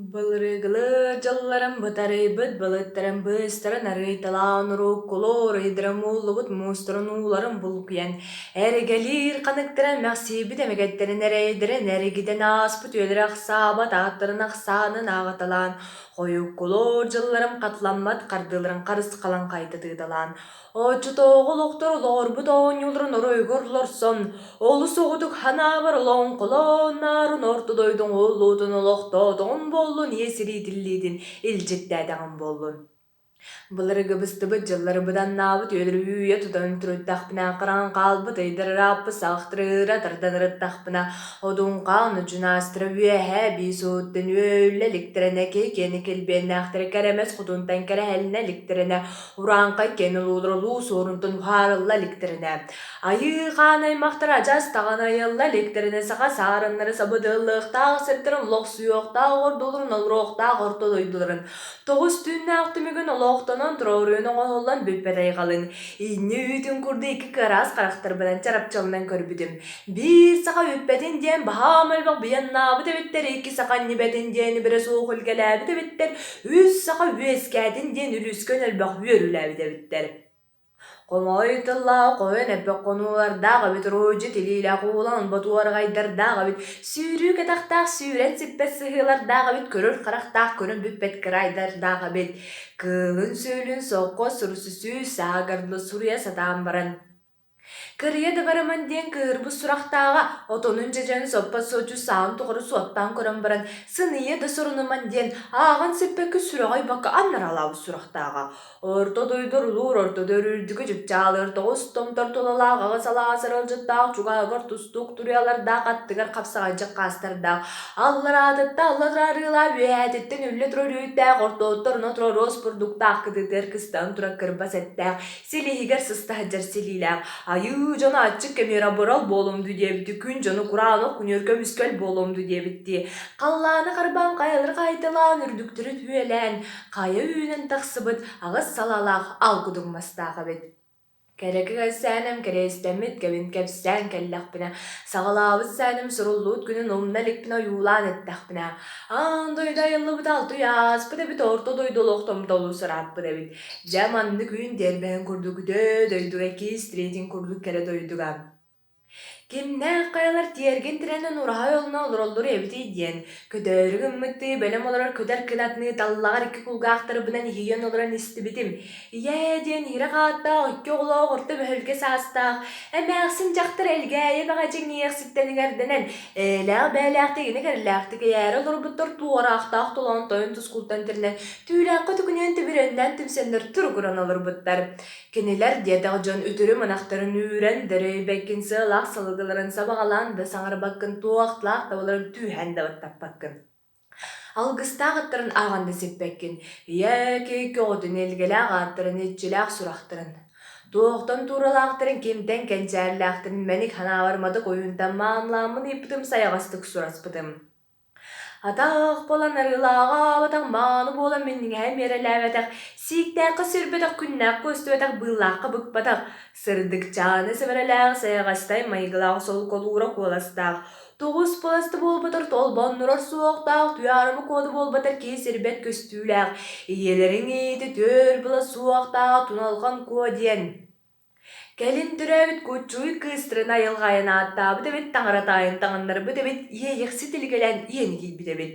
Былыргылыы дьылларым бытарыйбыт былыттарын быыстарын арыйталаан уруккулуур ыйдара мууллубут муустарын ууларын булкуйан, эргэлиир ханыктара эмэхсийбит эмэгэттэрин эрэйдэрин эргитэн ааспыт үйэлэри ахсаабат ааттарын ахсаанын ааҕыталаан, хойуккулуур дьылларым хатыламмат хардыыларын харысхалан хайтатыыталаан, Оччотооҕу олохтор олоҕорбут оонньууларын оройугар олорсон, олус оҕотук ханаабар олоҥхолоон наарын орто дойдуҥ улуутун олохтоотоҕун буоллун ийэ сириитиллиитин илдьиттээтэҕин буоллун. Былыргы быстыбыт дьыллары быданнаабыт үөлүрү үүйэ тутан үнтүрүттэхпинэ, хараҥан хаалбыт ыйдар ырааппыт саҕахтары ыыра тардан ырыттахпына, одуҥхаан удьунаастара үөһээ биис уһуттан үөллэ иликтэринэ, киһи киэнэ килбиэннээхтэрэ кэрэмэс хотунтан кэрэһэлинэ иликтэринэ, Урааҥхай киэн улуулар улуу суорунтан уһаарылла иликтэринэ, айыы хаан аймахтара адьас даҕаны айылла иликтэринэ саха саарыннары сабыдыаллыахтаах сирдэрин олохсуйуохтаах ордуларын олоруохтаах орто дойдуларын тоҕус түүннээх түмүгүн олоохтонон туруоруйан оҥоһуллан бүппэт айҕалын инньэ үүтүн курдук икки кыараас харахтарбынан чарапчыланан көрбүтүм. Биир саха бүппэтин диэн баһаам элбэх быйаннаабыт эбиттэр, икки саха анньыбэтин диэн ибирэ суох илгэлээбит эбиттэр, Үс саха үөскээтин диэн үлүскэн элбэх үөрүүлээбит эбиттэр. Хомоҕой тыллаах хоһуйан эппэх хонуулардаах эбит, уруһуйдьут илиилээх уулан ботуорҕайдардаах эбит, сүүрүү кэтэхтээх сүүрэн сиппэт сыһыылардаах эбит, көрөр харахтаах көрөн бүппэт кыраайдардаах эбит. Кыылын-сүөлүн сокко сурусусүү саагардыла суруйа сатаан баран Кырыйа да барыман диэн кыыһырбыт сурахтааҕа, отонун дьэдьэн соппот суочу сааһын тухары суоттаан көрөн баран, сыныйа да сорунуман диэн ааҕан сиппэккэ сүрэҕэ уйбакка аннараалаабыт сурахтааҕа. Орто дойду орулуур орто үрдүкү чыпчаалыыр тоҕус томтор тулалаах аҕыс алаас аралдьыттаах чугаһыгар тустуук туруйалардаах аттыгар хапсаҕайдьык хаастардаах аллараатыттан аллараа арыылаах үөһээтиттэн үллэ турар үүттээх ортоуттан оно турар оруос бурдуктаах кытыытыгар кыстаан турар кырбас эттээх Силиһигэр сыста сылдьар силиилээх, айыы дьоно аччык кэмиэр абырал буолуом дуу диэбити, күн дьону кураанах күнүөр көмүскэл буолуом дуу диэбиттии, халлааны харбаан хайалары хайталаан үрдүктэрин үөлээн, хайа үүнэн тахсыбыт аҕыс салаалаах ал кудуҥ мастаах эбит. Кэрэки кэпсээним кэриэстэммит кэбин кэпсээн кэллэхпинэ, саҕалаабыт сээним суруллубут күнүн умна иликпин ойуулаан эттэхпинэ, аан дойду айыллыбыт алтый ааспыт эбит, орто дойду олох томтолуу сырааппыт эбит. Дьэ маннык үүн тиэрбэһин курдук үтүө дойдуга киис тириитин курдук кэрэ дойдуга Кимнээх хайалар тиэргэн тирэнэн ураһа ойолуна олороллор эбитий диэн, көтөөрү гыммыттыы бэлэм олорор көтөр кынатыныы таллаҕар икки кулгаахтарбынан иһийэн олорон истибитим. Ийээ диэн иһирэх ааттаах икки оҕолоох орто бөһүлгэ саастаах эмээхсин дьахтар Элгээйи бэҕэдьиҥ иэхситтэн иҥэрдэнэн, ээлээх бээлээхтик ини кэрэлээхтик эйээрэ олорбуттар туораахтаах толоон тойон тускултан тиринэн Түүлээххэ түгүнүөн түбүрүөннээн түмсэннэр туругуран олорбуттар. Кинилэр диэтэх дьон үтүрүм ынахтарын үүрэн дөрөйбөккүн, сыалаах сылгыларын сабаҕалаан да саҥарбаккын, туохтаах табаларын түүһээн да баттаппаккын. Алгыстаах аттарын ааҕан да сиппэккин, ийэ киһи көҕүтүн илгэлээх ааттарын, иччилээх сурахтарын. Туохтан тууралаахтарын, кимтэн кэнчээрилээхтэрин мэник санаабар матык ойуунтан маанылааммын ыйыппытым сайаҕастык сураспытым. Атах буолан арыылааҕаабатах, мааны буолан минньигэһэ миэрэлээбэтэх, сииктээххэ сүүрбэтэх, күннээххэ көстүбэтэх, быыллаахха быкпатах, сырдыкчааны сэбэрэлээх, сайаҕастай майгылаах, солколуура куоластаах, тоҕус баласта буолбатар, толбоннурар суохтаах, туйаарыма куода буолбатар киһи сирбэт көстүүлээх, ийэлэриҥ иитэ түөр была суохтаах туналҕан куо диэн Кэлин төрөөбүт куччуй кыыстарын айылҕайын ааттаабыт эбит, таҥара таайын таҥыннарбыт эбит, иэйэхсит илгэлээн иэни киирбит эбит.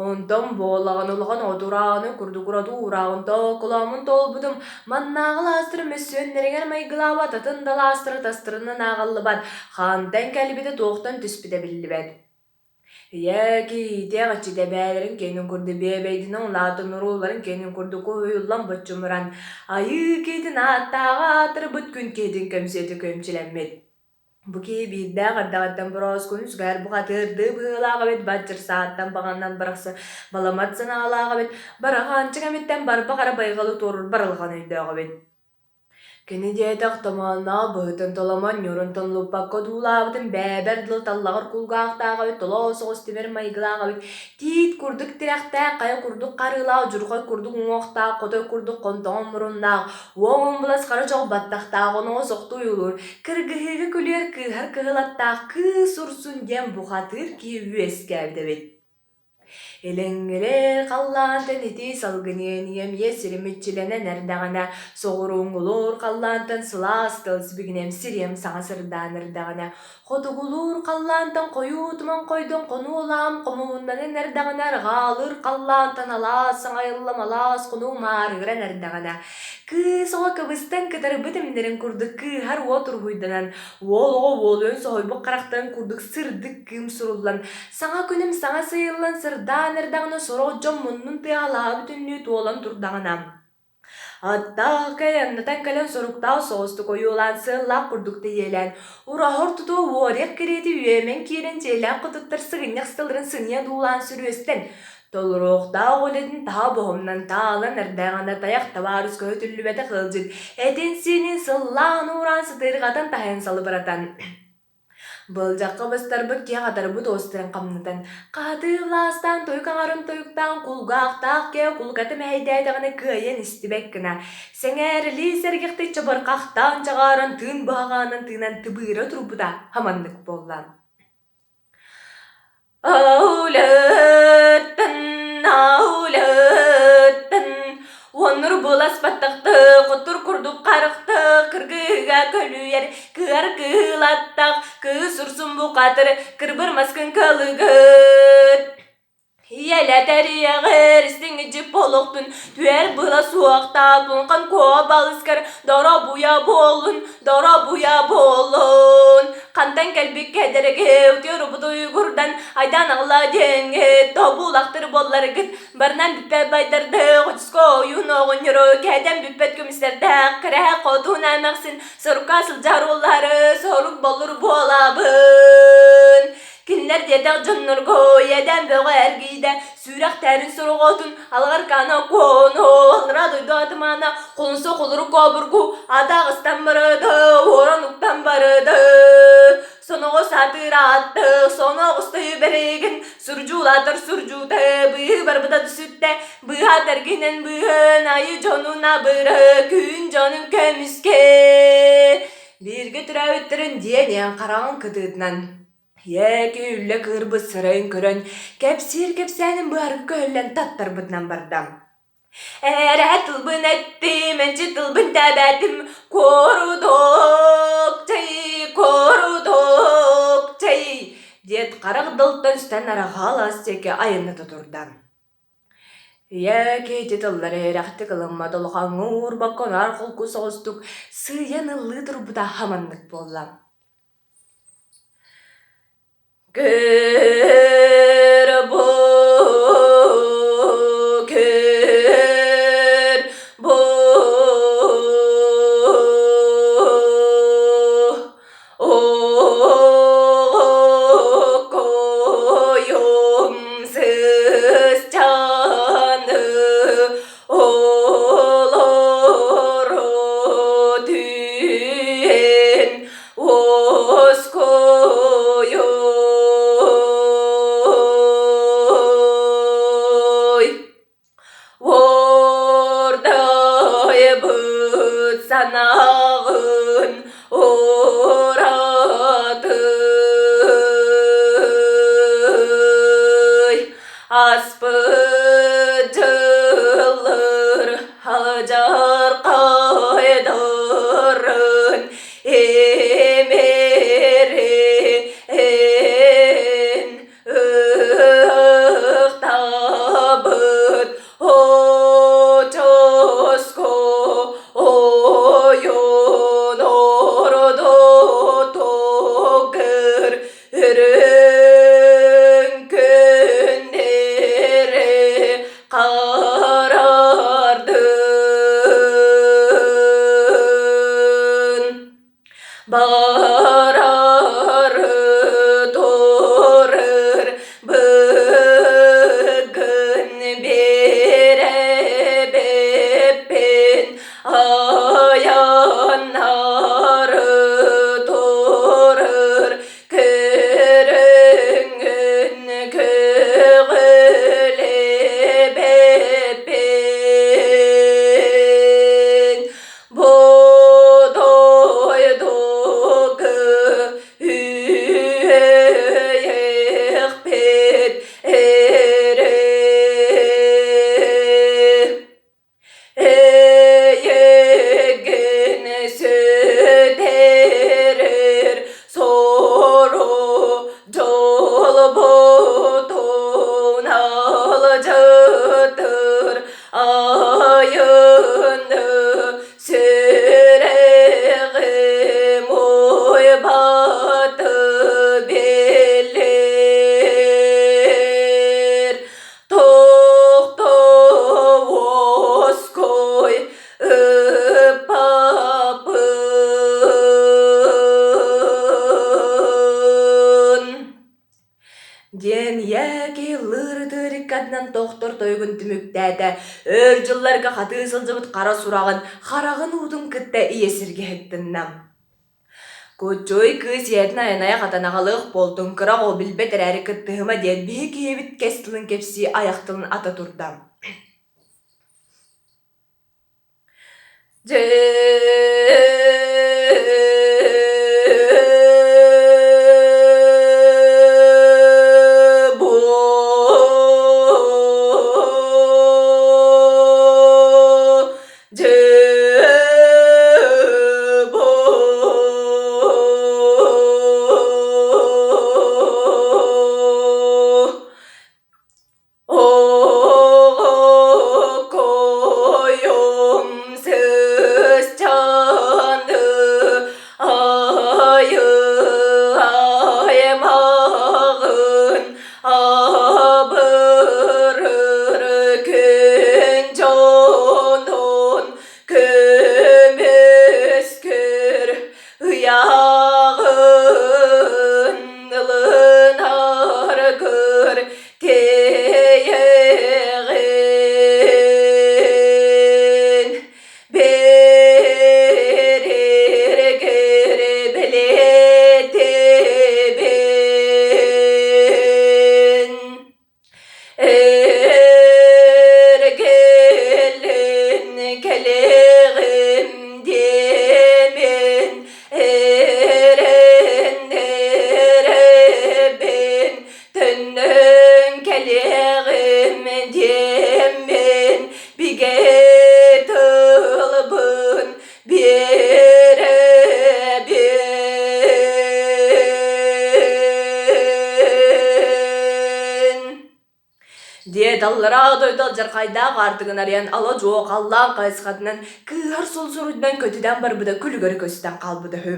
Онтон буоллаҕына улахан отурааны курдук ураты уурааҕын тоокулооммун туолбутум, маннааҕы лаастары мөссүөннэригэр майгылаабат, атын да лаастары тастарынан ааҕыллыбат, хантан кэлбитэ туохтан түспүтэ биллибэт. Ийээ, киһитиэх иччитэ бэйэлэрин киэнин курдук биэбэйдинэн улаатан урууларын киэнин курдук уһуйуллан боччумуран, айыы киһитин ааттааҕа аатырбыт күн киһитин көмсүөтэ күөмчүлэммит. Бу киһи биирдээх эрдэҕиттэн борооскуну сүгэр бухатыырдыы быһыылаах эбит, баччыр сааттан баҕанан бырахса баламат санаалаах эбит, барахаанчык эмиттэн барбах эрэ байҕалы туоруур барылҕан өйдөөх эбит. Кини диэтэх томоонноох быһытын толомон ньурун тоннуппакка одуулаабытын бээбэр дылы таллаҕар кулгаахтаах эбит, толоо соҕус тимир майгылаах эбит, тиит курдук тирэхтээх, хайа курдук харыылаах, дьурҕай курдук уҥуохтаах, хотой курдук хонтоҕон муруннаах, уоҥун былас хара чох баттахтаах, оноҕос охтуу ойуулуур, кыргыһыыга күлүөр кыыһар кыһыл аттаах Кыыс Урсун диэн бухатыыр киһи үөскээбит эбит. Илиҥҥилэр халлаантан итии салгыныан ийэм ийэ сирим иччилэнэн эрдэҕинэ, соҕурууҥҥулуур халлаантан сылаас тыл сибигинэм сириэм саҥа сырдаан эрдэҕинэ, хотугулуур халлаантан хойуу туман хойдон хонуулаам хомуһуннанан эрдэҕинэ, арҕаалыыр халлаантан алаас саҥайыллам алаас хонуу маарыгыран эрдэҕинэ, кыыс оҕо кыбыстан кытарбыт имнэрин курдук кыыһар уот уруһуйданан, уол оҕо уолуйан соһуйбут харахтарын курдук сырдык кыым суруллан, Саҥа күнүм саҥа сыыйыллан сырдаан эрдэҕинэ сорох дьон муннун тыаһалаһа бүтүннүү туолан турдаҕына, аттаах кэлэн кэлэн соруктаах соҕустук ойуолаан сыаллаах курдук тэйиэлээн, ураһа ортотугар уоруйах кэриэтэ үөмэн киирэн дьиэлээх хотуттар сыгынньах сыталларын сыныйа дуулаан сүрүөстэн, толоруохтаах үлэтин таһа боһумнан таалан эрдэҕинэ тайах табаарыс көһүтүллүбэтэх ыалдьыт этин-сиинин сыллаан-уураан сытыырҕатан таһыйан салыбыратан Былдьахха быстарбыт киһи хатарбыт уостарын хамнатан, хаһытыы былаастаан тойук аҥарын тойуктаан кулгаахтаах киһи кулуката мэһэйдээтэҕинэ кыайан истибэт гына, сэҥээрилии сэргэхтик чабырҕахтаан чаҕааран тыын быһаҕаанан тыынан тыбыыра турбута хаманнык буолла. Аулыттан, аулыттан, уоннур буласпаттахты, хотур курдук харахты, кыргыһыга көлүйэр, кыар кыылаттах, кыыс урсун бухатыр, кырбыр маскын кылыгыт. Ийэлэтэр истиҥ дьип олохтун, түөр была суохтаах, тунхан куо балыскар, доробуйа буоллун, доробуйа буоллун. Хантан кэлбиккэ дэрги утуйрубут уйгурдан айдан аҕала диэҥҥит тобулахтыр буолларгыт барынан бүппэт байдарды хочуско ойуун оҕонньору кээтэн бүппэт көмүстэрдээх кэрэһэ хотун эмэхсин сорукка сылдьар уоллары сорук боллур буолабын Кинилэр диэтэх дьоннорго иэдээн бөҕө эргийдэ, сүрэхтэрин сороҕотун алҕаркаана куону, аллара дойду атымаана, холунса холорук кообургу, атаҕыстан барыды, уоран уктан барыды. Соноҕо сатыыр атты, соноҕостой бэригин, сурдьуулаатар сурдьуута, быыһы барбыта сүттэ, быыһа тэргинэн быыһын, айы дьонун абыры, күн дьонун көмүскэ. Бииргэ төрөөбүттэрин диэн хараҕын кытыытынан Ийэ үллэ кыырбыт сырайын көрөн, кэпсиир кэпсээнин быһарга көһүллэн таттарбытынан барда. Эрэ тылбын эттим, энчи тылбын тэбээтим, курдук чэй, курдук чэй, диэт харах дылтан үстэн араҕалас диэки айанната турда. Ийэ киһи тыллары эрэхтик ылыммат улахаҥҥа уурбакка наар холку соҕустук сыыйан ыллыы турбута хаманнык буолла. Көр бу, көр бу, Оокойум сысчаны олоро түһэн Оскойой Уордайбыт санааҕын уратый Аспыт дьыллар алдьархайдарын имэрин Ыһыктабыт очоско ойон ордотугар үрүҥ күннэрин. Тулуйбаты билэр Тохтоҕоской ыппаппын диэн ийээки ыллыыр-ытыыр иккардынан тохтор тойугун түмүктээтэ, өр дьылларга хатыы сылдьыбыт хара сураҕын, хараҕын уутун кытта ийэ сиргэ иһиттиннэ. Куччуй кыыс ийэтин айанайа хатан аҕалыах буолтун кыра оҕо билбэт эрээри кыттыһыма диэн биһи киһибит кэс тылын кэпсии айах тылын ата турда. Дьэ бу дьэ бу Оокойум сысчаны айы-аймаҕын абырыр күн дьонун көмүскүр ыйааҕын ылынаргыр тиэйэҕин бэриргэр бэлиэтибин Эргэлин кэлэҕим диэмин эрэннэрэбин төннөн кэлиэҕим диэммин бигэ тылбын биэрэбин Диэт аллараа дойду алдьархайдаах аартыгын арыйан ала-дьуо халлаан хайысхатынан кыыһар сулсуруйдан көтүтэн барбыта күлүгэр көстөн хаалбыта үһү.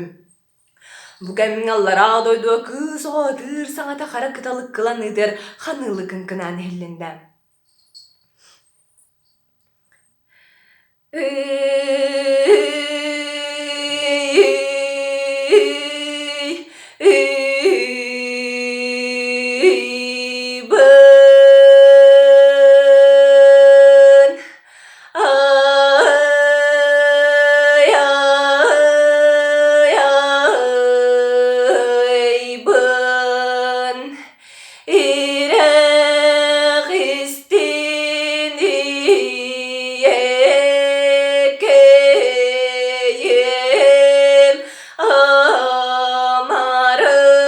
Бу кэмҥэ аллараа дойдуга кыыс оҕо ытыыр саҥата хара кыталык кыланыытыгар ханыылыы кыҥкынаан иһиллиннэ. Ыйбын ай-ай-айбын Ирэх истин ийэкэйим амарыҥ.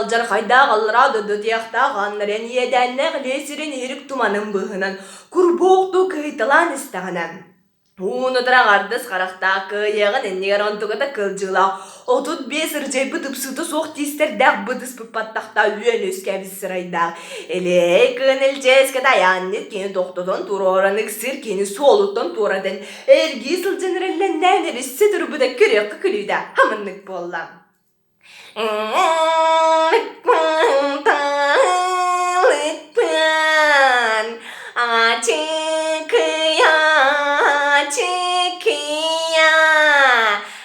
алдьархайдаах аллараа дойду тиэхтээх ааннарыйан иэдээннээх илиэ сирин иһирик туманын быыһынан курбуохтуу кыһыйталаан истэҕинэ, Уунутар аҥардас харахтаах кыайыаҕын иннигэр онтуката кылдьыылаах 35 ырдьайбыт ыпсыыта суох тиистэрдээх быдыспыт баттахтаах үөн үөскээбит сырайдаах Элиэй кыын илдьээскэтэ айаанньыт кини тохтотон туруоран ыксыыр кини суолуттан туоратан эргии сылдьан эрэллэннээн эриссе турбута көрүөххэ күлүүтэ хамыннык буолла. Ачыкыйа, ачыкыйа,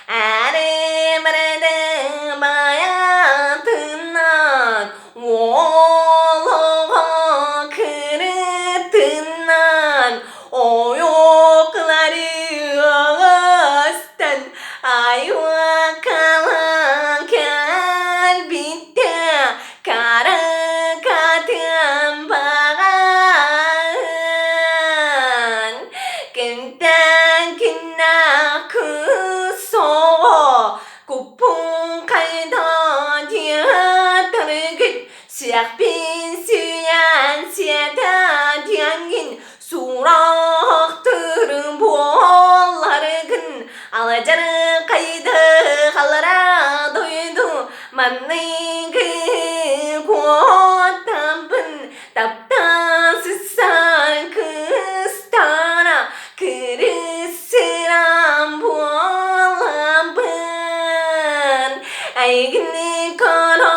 ары-барыды байатынан, уолуга кырытынан, ойуклары астан Айуакалан кэлбитэ каракатын баҕан Күнтэн күннэ кыыс оҕо куппун хайда диэтэргит Сүрэхпин сүүйэн сиэтэ диэҥҥин Сураахтырым буоларгын Аладьархайды халара дойду Манныгы куотаммын Таптаан сыссан кыстара Кырысырам буоламмын Эйигини көрө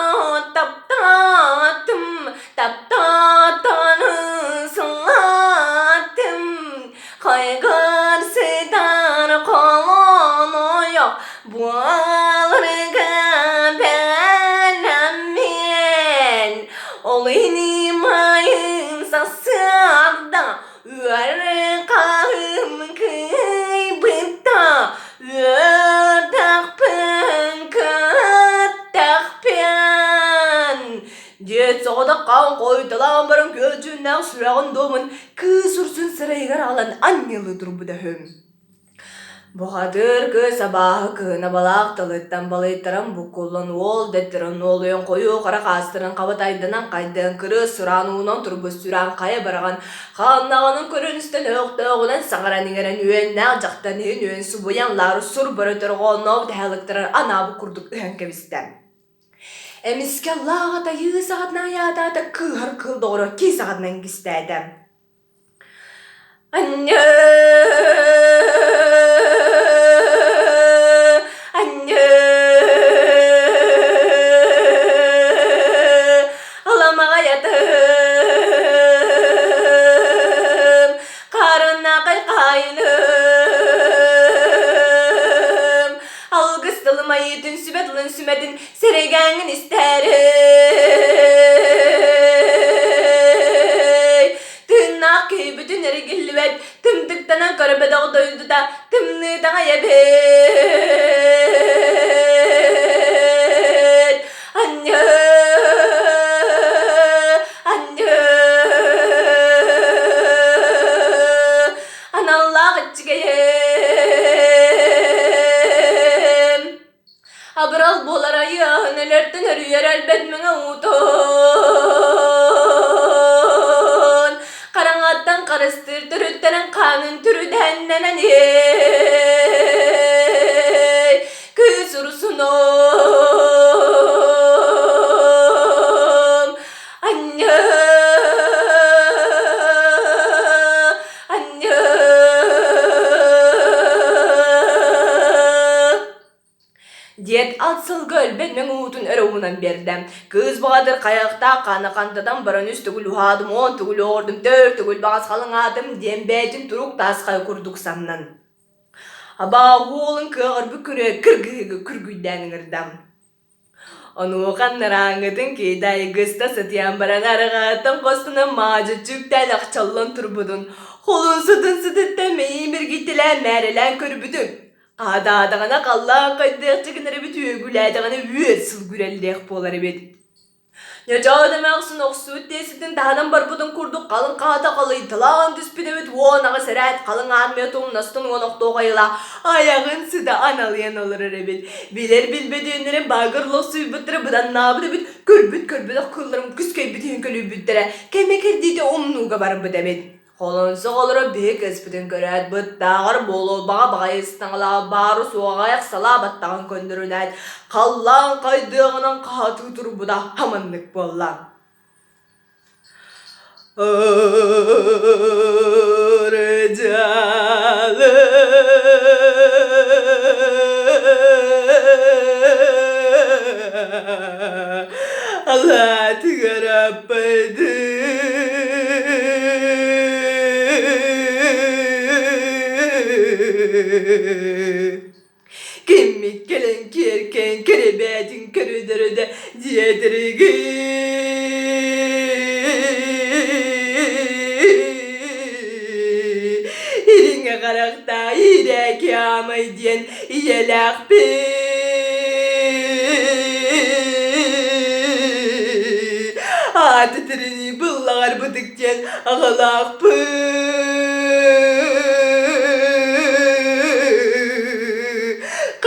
таптаатым Таптаатаны сылаатым, хайгар сытар холонойох буоларга бэлэммин. Ол ини майын сарсыарда Үөрэ-хаһым кыйбыта, үөрдэхпин кыттахпын. Диэт соҕотох хаан хойтолоон баран күөлдьүннээх сүрэҕин дуомун кыыс урсун сырайыгар аҕалан анньылыы турбута үһү. Бухатыыр кыыс абааһы кыһына балаах тылыттан балыйтаран буккуллан уол дэттэрэн уолуйан хойуу хара хаастарын хаба тайданан хайдан кырыыс сураан уунан турбут сүрээн хайа бараҕан хааннаҕынан көрөн истэн өөхтөөҕүнэн саҥаран иҥэрэн үөннээх дьахтар иһин үөн субуйан лаары сур бөрө торҕоонноох дэһэлыктарар анаабыт курдук ыһан кэбистэ. Эмискэ лааҕа тайыы саҕатынан айаатаата кыыһар кыыл доҕоро кии саҕатынан кистээтэ. Анньыы! Анньыы! Аламаҕай атым, хаарыннаахай хаайыным, алгыс тылым айыытын сүбэ тылын сүмэтин сэрэгээҥҥин истээрэй. Тыыннаах киһи бүтүн эргиллибэт, тымтыктанан көрбөтөх дойдута тымныытаҕа эбит. Анньыы, анньыы, аналлаах иччигэйим. Абырал буолар айыаһын өлөртөн өрүйэр өлбөт мэҥэ уутун хараҥаттан харыстыыр төрүттэрин хаанын түрүдэһэннэнэн кыыс урусунум анньыы анньыы Диэт ат сылгы өлбөт мэҥ уутун өрө уунан биэрдэ. Кыыс баҕатыр хайахтаах хаана хантатан баран үс төгүл уһаатым, уон төгүл оҕордум, төрт төгүл баҕас халыҥаатым диэн бэйэтин турук таас хайа курдук саннан. Абааһы уолун кыаҕырбыт күрүө кыргыһыыга күргүйдээн ыҥырда. Онуоха анарааҥҥытын киһитэ айгыста сытыйан баран арҕааттан хостонон маадьыччы үктээн ахчаллан турбутун, холун сытын сытыттан мэйии миргийтэлээн мээрэлээн көрбүтүн, Хадаатаҕына халлаан хайдыахча гынар эбит, үөгүлээтэҕинэ үөт сылгы үрэллиэх буолар эбит. Ньочоот эмээхсин охсубут тиэситин таһынан барбытын курдук халыҥ хаата халыйталаан түспүт эбит 18 эрээт халыҥ армия тумнастын уон охтоох айылаах айаҕын сыта аналыйан олорор эбит. Билэр-билбэт үөннэрин баагыр лоссуйбуттара быданнаабыт эбит, көрбүт-көрбөтөх кыылларым күскэйбит иһин көлүйбүттэрэ, кэмэ кэрдиитэ умнууга барбыт эбит. Холонсох олорор биһи кыыспытын көрөөт, быттааҕар буолуо баҕа баҕайы ыстаҥалаах баары суоҕа айах салаа баттаҕын көннөрүнээт, халлаан хайдыаҕынан хаһатыы турбута хаманнык буолла. Алаатыгар Киммит кэлэн киэркэйэн кэрэбээтин көрүдөрүдэ диэтэригин Ириҥэ харахтаах иирээки аамай диэн ийэлээхпин Ааты тиринии быллаҕар бытык диэн аҕалаахпын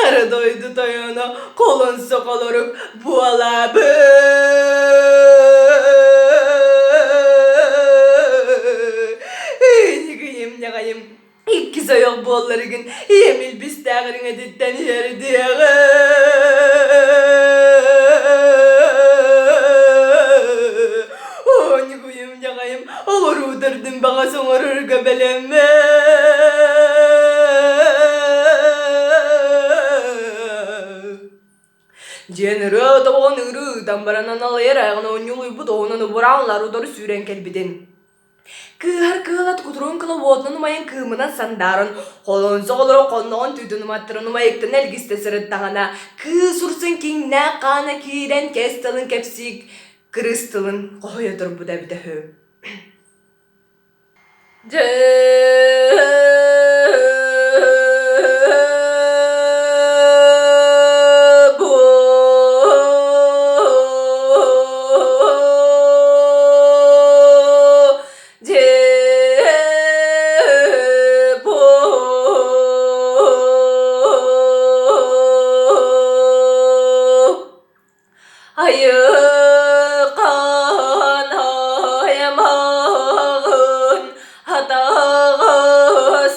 Хара дойду тойоно холон соколорук буолабын Ньыгыйым ньаҕайым иккис ойох буолларыгын ийэм илбистээх ириҥэтиттэн иһэрдиэҕэ Оо, ньугуйум ньаҕайым олоруу төрдүн баҕас оҥорорго бэлэммэ Диэн ырыа тобоҕун ыырыытан баран аналыйар айаҕын оонньуулуйбут оҕунан убураан утары сүүрэн кэлбитин. Кыыһар кыылат кутуруун кыла уотунан умайан кыымынан сандааран, холонсох олоро хонноҕун түүтүн уматтаран умайыктан элгистэ сырыттаҕына, кыыс урсун киҥнээх хаана киирэн кэс тылын кэпсии кырыыс тылын хоһуйа турбута эбитэ үһү. Дьэ Айыхан аймаҕын хатаҕас.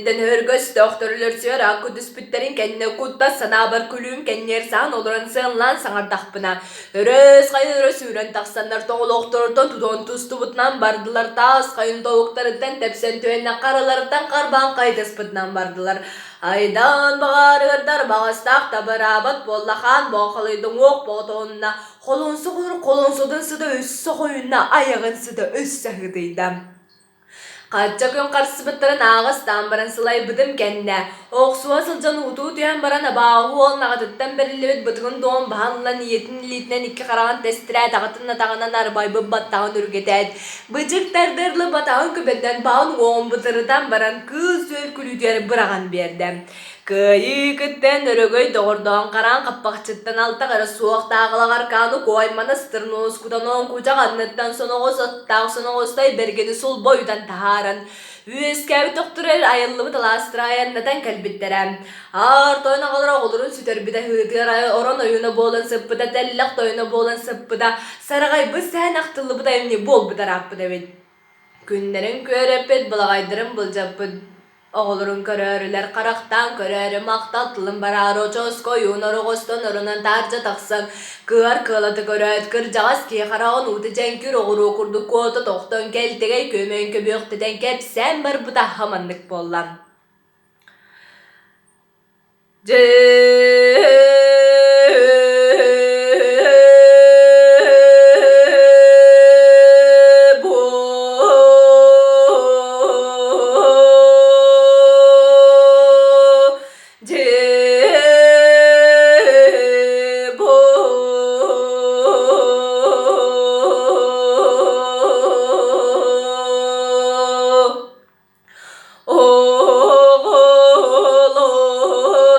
кэнниттэн өһүргөстөөхтөр өлөрсүөр аакка түспүттэрин кэннэ куттас санаабар күлүүм кэнниэр саан олорон сыанлаан саҥардахпына, өрөөс хайын өрө сүүрэн тахсаннар тоҕолоохторуттан тутан тустубутунан бардылар, таас хайын тобуктарыттан тэпсэн түһэннэ хараларыттан харбаан хайытыспытынан бардылар. Айдаан баҕаарыгар баҕастаах табараабат буолла хаан боохалыйдыҥ уох боотоҕунна холунсугур холунсутун сыта өссө хойунна айаҕын сыта өссө аһытыйда. Хачча күн харсыбыттарын ааҕыстаан баран сылайбытым кэннэ, охсуһа сылдьан уутуу түһэн баран абааһы уол наҕатыттан бэриллибит бытыгын дуон баһан ылан ийэтин илиитинэн икки хараҕын тэстэрээт аҕатын атаҕынан арбайбыт баттаҕын үргэтээт, быдьык тардырлы батаҕын көбөтөн баҕын уоҕун бытарытан баран кыыл-сүөл күлүүтүгэр быраҕан биэрдэ. Кыайыы кыттан өрөгөй доҕордоон хараан хаппахчыттан алтах эрэ суохтааҕылаҕар Каану куойманы ыстырнуус кутаноон кучах анныттан соноҕос оттаах соноҕостой бэргэни сулбойутан таһааран үөскээбит тохтурар айыллыбыт алаастара айаннатан кэлбиттэрэ. Аар тойон аҕалара оҕолорун сүтэрбитэ ыһыытыгар орон ойууна буолан сыппыта, тэллэх тойоно буолан сыппыта, сараҕайбыт сэһэн ахтыллыбыт айымньы буолбут арааппыт эбит. Күннэрин күөрэппит, былаҕайдарын былдьаппыт Оҕолорун көрөөрүлэр харахтаан көрөөрү махтал тылын бараары очооско ойуун ороҕостон оронон таһырдьа тахсан кыар кыалаты көрөөт кырдьаҕас киһи хараҕын уута дьэҥкир оҕуруо курдук куота тохтон кэлтэгэй күөмэйин көбүөхтэтэн кэпсээн барбыта маннык буолла.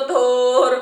Оҕолотор.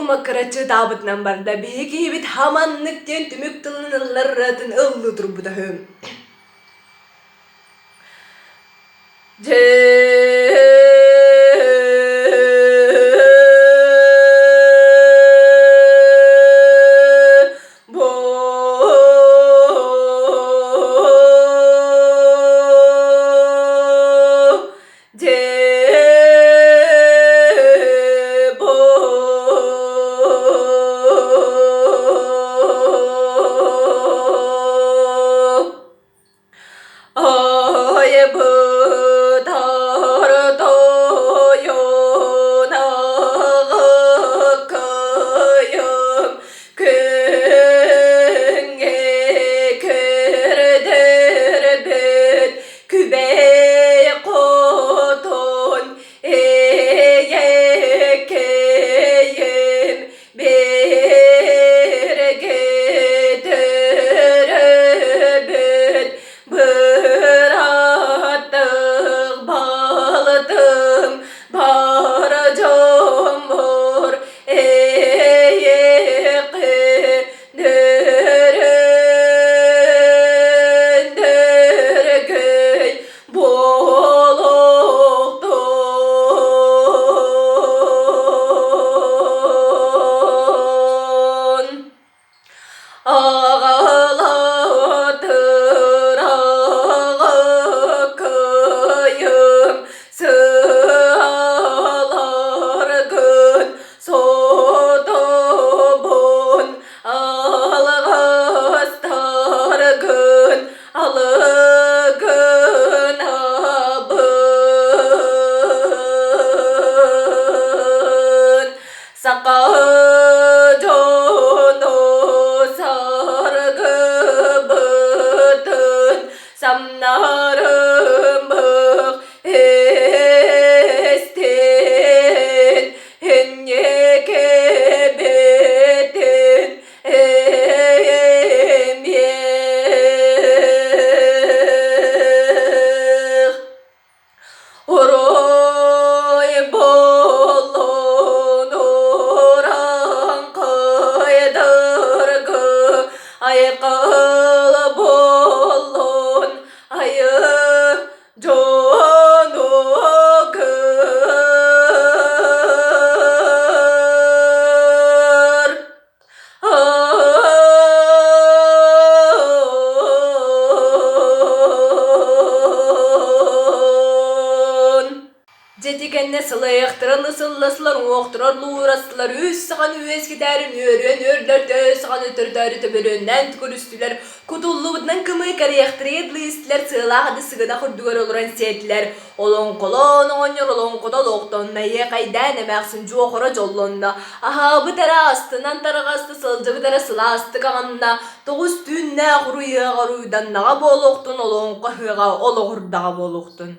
маккыраччы ытаабытынан барда. Биһи киһибит хаманнык диэн түмүк тылын ыллар ырыатын ыллыы турбута үһү. Дьэ Күҥҥэ көрдөрбүт күбэй хотун эйэкэйим бииргэ төрөөбүт бырааттык балтым бар дьоммор эйэхэ Дөрөн-дөргөй буолуохтун. Аҕалатыр аҕаккайым сыаларгын сотобун алҕастаргын алыгынабын Саха дьоно саргыбытын самнарымых эстин Энньекебетин эмиэх Орой боллун ураңкайдыргы айкыл боллун айы дьону көр. Дьэти кэннэ сылайахтара лысылласлар уҥуохтарар луурастылар үс саҕаны үөскэтээрин үөрүөн үөрдэр төһө саҕаны төрөтөөрү төбөрүөннээн көрүстүлэр кутуллубутунан кымыы кэриэхтэригэр дылы истилэр сыалаах ады сыгынах үрдүгэр олорон сиэтилэр Олоҥхолоон оҕонньор олоҥхото олохтонно, эйиэхэйдээн эмээхсин дьуохара дьоллонно, аһаабыт эрэ астынан тарҕаста, сылдьыбыт эрэ сылаастык аҕынна, тоҕус түүннээх уруй ыаҕа уруйданнаҕа буолуохтун, олоҥхо ыһыаҕа олоҕурдаҕа буолуохтун.